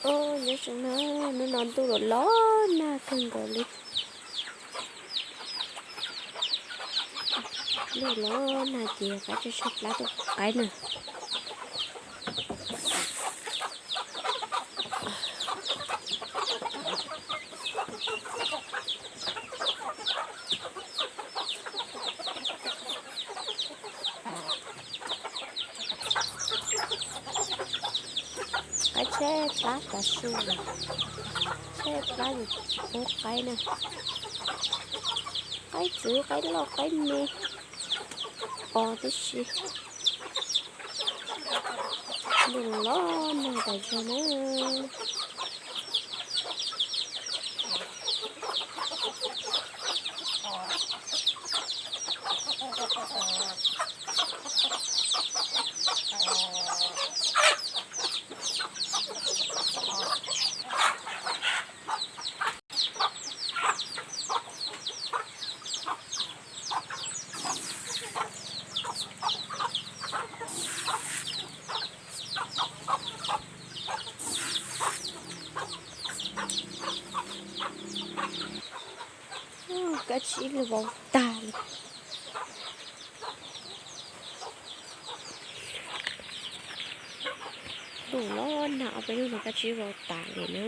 Os, nyob zoo na, hnub no ntuj los los nag kawg nkaus li. Ntuj los nag ces qaib tshaib tshaib plab tuaj pub qaib na. Qaib tshaib plab tas su li, tshaib plab li, pub qaib na. Qaib txwv, qaib loj, qaib me, os tib si. Ntuj los nag tas zog na. Kab tsib los vau tag li. Ntuj los nag ob peb hnub no kab tsib vau tas li na.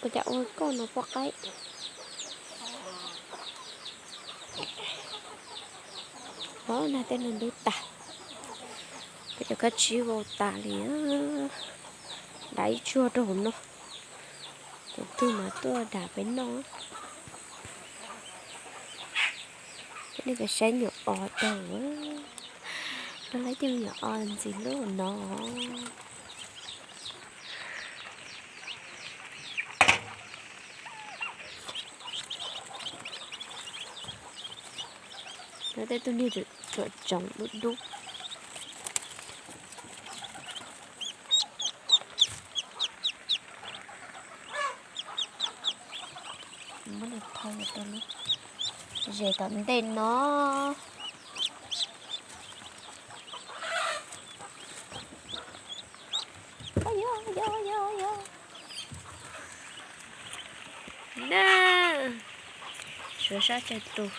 Ua cas ua koj no poj qaib? Los nag tej no ntub tag, peb cov kab tsib vau tas li. Dam ib tsuag rau hauv no, tus twg mas tuaj dam peb noj. Coj nej pais saib nyuam os rau, rau lawv cov me nyuam os ntxim hlub no. Lawv tej tug niag tsuam tsoov dub dub. Muab nws thau rau lub zes tom ntej no. Na, suav sab caij tus,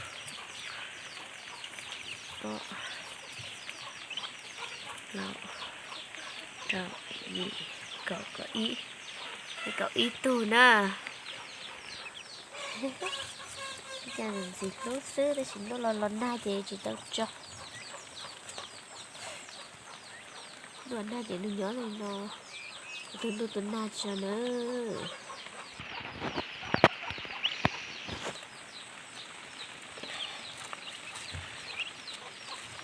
plaub, rau, yim, kaum, kaum ib, kaum ib tug na. Cas ntxim hlub xwb tab sis ntuj los los nag ces tsis tau tso. Ntuj nag ces nws nyob li no, tus ntuj tus nag tso na.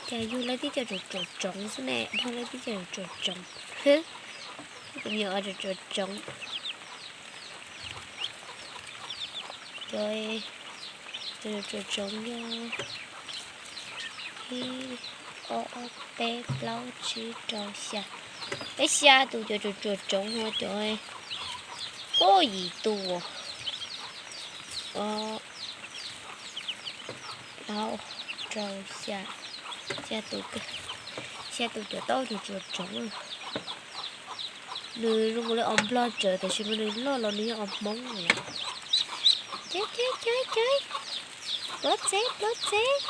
Cas yug lawv tib co tsuam tsoov xwb ne, dhau lawv tib co tsuam tsoov. Cov me nyuam tsuam tsoov, cov tsuam tsoov yog ib, ob, peb, plaub, tsib, rau, xya. Peb xya tus cov tsuam tsuam tsoov no cov, ua yim tus, ob, plaub, rau, xya, xya tus, xya tus cov taub tsuam tsuam tsoov. Nws zoo li os nplog tsawv tab sis mas nws loj los nws yog os hmoob. Ces ces ces ces, pluav txeb pluav txeb.